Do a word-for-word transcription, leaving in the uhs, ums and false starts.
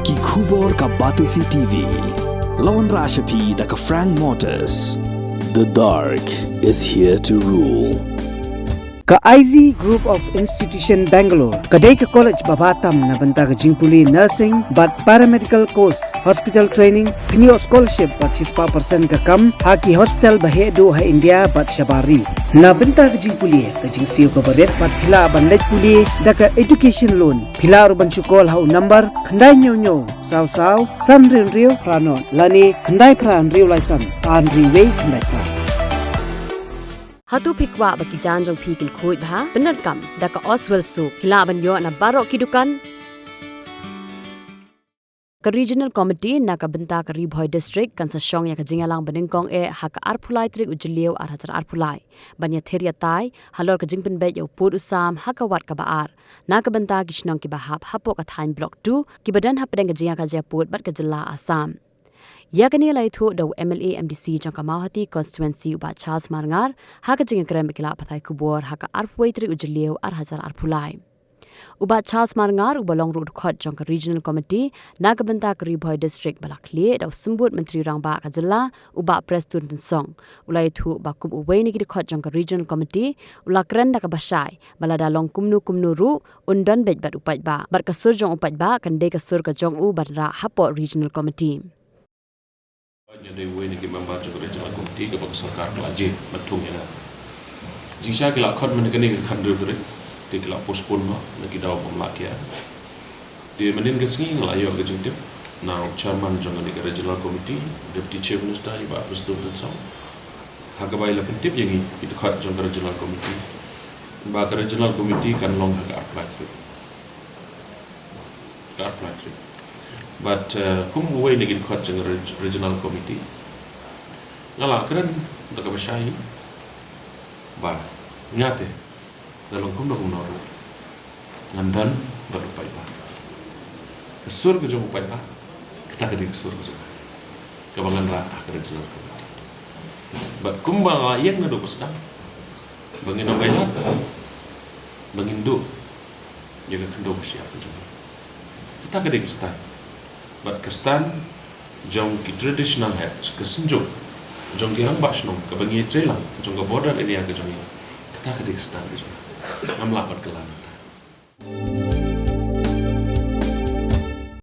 Ki khubor ka Batesi T V. La wanrah sha phi da ka Frank Motors. The dark is here to rule. Ka I Z Group of Institution Bangalore ka dei ka college ba bha tam na bynta ka jingpule nursing bad paramedical course, hospital training, kynnoh scholarship bad shispah percent ka kam ha ki hospital ba heh duh ha India bad shabar ri. Na bynta ka jingpule ka jingsiew kaba rit bad phi lah ban leit pule da ka education loan. Phi lah ruh ban shu call ha u number khyndai hynñiew hynñiew saw saw san hynriew hynriew phra nod lane khyndai phra hynriew lai san ar hynriew wei khyndai phra. Hato phi kwah ba ki jaiñ jong phi kin khuid bha? Pyndonkam da ka Oswell Soap. Phi lah ban ïoh na baroh ki dukan. Ka Regional Committee na ka bynta ka Ri Bhoi District kan sa shong ïa ka jingïalang banyngkong eh ha ka arphew lai tarik u Jylliew ar hajar arphew lai ban ïathir ïatai halor ka jingpynbeit ïa u pud u sam ha ka wat kaba ar na ka bynta ki shnong kiba hap hapoh ka thaiñ Block two kiba don hapdeng ka jingïakajia pud bad ka jylla Assam. Ïa kane la ïathuh da u M L A M D C jong ka Mawhati Constituency u Bah Charles Marngar ha ka jingïakren bad ki lad pathai khubor ha ka arphew wei tarik u Jylliew ar hajar arphew lai. U Bah Charles Marngar uba long ruh u dkhot jong ka Regional Committee na ka bynta ka Ri Bhoi District ba la khlieh da u Symbud Myntri Rangbah ka jylla u Bah Prestone Tynsong u la ïathuh ba kum uwei na ki dkhot jong ka Regional Committee u la kren da kaba shai ba lada long kumno kumno ruh un don beit bad u paidbah bad ka sur jong u paidbah kan dei ka sur ka jong u ban rah hapoh Regional Committee. Nga dei uwei na ki member jong ka Regional Committee kaba ka sorkar ka la jied ban thung ïa nga. Jingshisha ki la khot mynne kane ka khathynriew tarik te ki la postpone noh na ki daw bym lah kiar. Te mynhynnin ka sngi nga la ïoh ka jingtip na u chairman jong kane ka Regional Committee, Deputy Chief Minister i Bah Prestone Tynsong, ha kaba i la pyntip ïa ngi ki dkhot jong ka Regional Committee ba ka Regional Committee kan long ha ka arphew lai tarik. Ka arphew lai tarik. But uh, kum uwei na ki dkhot jong ka Reg- Regional Committee, nga la kren da kaba shai ba nga te da long kumno kumno ruh ngan don bad u paidbah. Ka sur ka jong u paidbah kata ka dei ka sur ka jong nga kaba ngan rah ha ka Regional Committee. Bad kumba nga la ïeng naduh ba sdang ba ngin ym ailad ba ngin duh ïa ka khyndew ka shyiap ka jong ngi. Kata ka dei ka stand. Bad ka stand jong ki traditional heads, ka synjuk jong ki rangbah shnong kaba ngi ïatrei lang jong ka border area ka jong ngi. Kata ka dei ka stand ka jong ngi. Ngam lah ban kylla nangta.